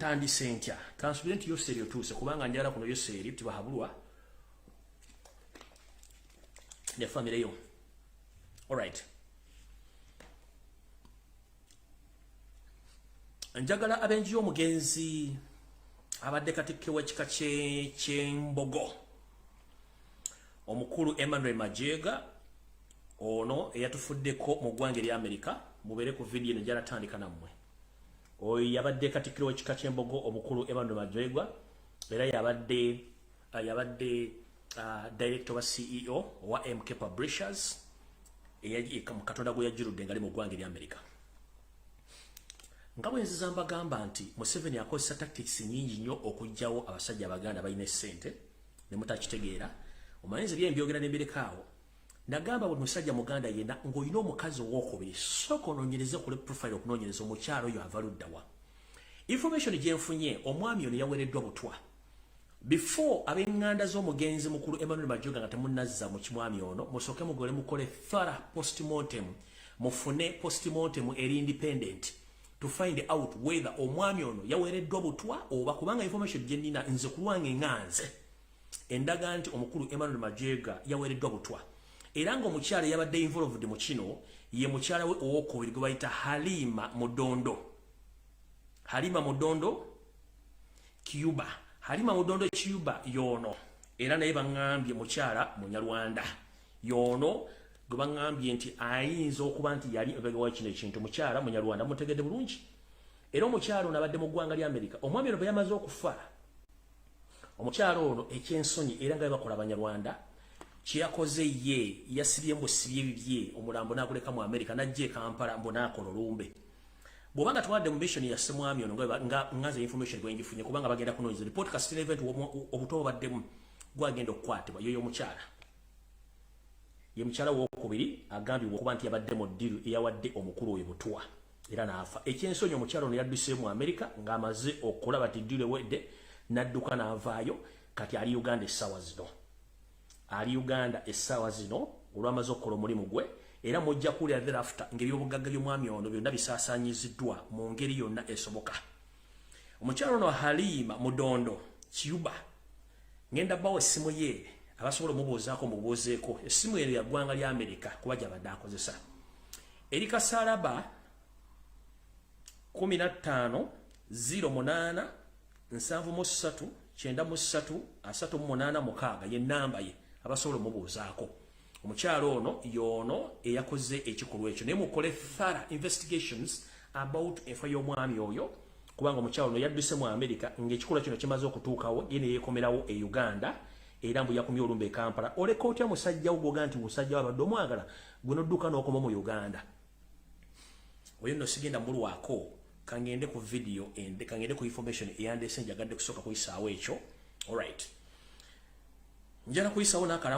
Ntandise ntya? Kansubire nti Yoseri otuuse, kubanga njala kuno Yoseri tibahabulwa ne famire yo. Alright, njagala abenju y'omugenzi abadde katikkiro w'ekika ky'Embogo, omukulu Emmanuel Majeega, ono eyatufuddeko mu ggwanga erya Amerika, mubeere ku vidiyo eno. Njala tandika nammwe. Oyo yabadde katikkiro w'ekika ky'Embogo, omukulu Emmanuel Majeega, era yabadde director wa CEO owa MK Publishers. Katonda gwe yajjuludde nga ali mu ggwanga erya Amerika. Nga bwe nziza mbagamba nti Museveni akozesa tactics nyingi nnyo okuggyawo abasajja Abaganda balina essente, ne mutakitegeera. Omanyi nze byembyogera nembirekaawo. Nagamba buli musajja Muganda yenna ng'olina omukazi owokubiri, sooka onoonyereze ku profile, okunoonyereza omukyalo oyo ava luddawa. Information gyenfunye, omwami ono yaweereddwa butwa. Before ab'eŋŋanda z'omugenzi mukulu Emmanuel Majoga nga temunnazza mu kimwami ono, musooke mugole mukole thorough postmortem, mufune postmortem eri independent to find out whether omwami ono yaweereddwa butwa oba, kubanga information gye nnina nze ku lwange ŋŋanze endaga nti omukulu Emmanuel Majega yaweereddwa butwa, era ng'omukyala yabadde involved mu kino ye mukyala we owokubiri gwe bayita Halima Mudondo, Halima Mudondo Cuba. Halima Mudondo Cuba yono, era naye baŋŋambye mukyala Munyarwanda. Yono gwe baŋŋambye nti ayinza okuba nti yali ebega wa kino ekintu, mukyala Munyarwanda, mutegedde bulungi. Era omukyala ono abadde mu ggwanga lya Amerika. Omwami ono bwe yamaze okufa, omukyala ono, ekyensonyi, era nga bakola Abanyarwanda, kyeyakoze ye yasibye mbusibye bibye, omulambo n'aguleka mu Amerika, n'ajja e Kampala mbu n'akola olumbe. Bw'oba nga twadde mu mission ya ssemwami ono, nga nze information gwe ngifunye, kubanga bagenda kunoonyeza report kasitira event, obuto bubaddemu gwagenda okukwatibwa. Yoyo omukyala ye mukyala wokubiri agambibwa okuba nti yabadde mu ddiru eyawadde omukulu oyo butwa era n'afa. Ekyensonyi, omukyala ono yadduse mu Amerika ng'amaze okulaba ti ddiru ewedde, n'adduka n'avaayo. Kati ali Uganda essaawa zino, ali Uganda essaawa zino olwamaze okukola omulimu gwe. Era mujja kuwulira thereafter ng'ebyobugagga by'omwami ono byonna bisaasaanyiziddwa mu ngeri yonna esoboka. Omukyala ono Halima Mudondo Cuba, ngenda bawa essimu ye, abasobola omubuuzaako mubuuzeeko. Essimu eno ya ggwanga lya Amerika, kuba gyabadde akozesa. Eri kasalaba 15 08 73 93 38 6, ye namba ye, abasobola omubuuzaako. Omukyalo ono yono eyakoze ekikolwa ekyo, naye mukole thorough investigations about enfa y'omwami oyo, kubanga omukyalo ono yadduse mu Amerika ng'ekikolwa kino kimaze okutuukawo, ye neyeekomerawo e Uganda, era mbu yakumye olumbe e Kampala. Oleka otya musajja wo gwoga nti musajja wabadde omwagala, gwe nodduka n'okoma mu Uganda? Oyo nno sigenda mulwako. Kangende ku video ende, kangende ku information eyandeese. Njagadde kusooka kuyisaawo ekyo. Alright, njala kuyisaawo n'akala.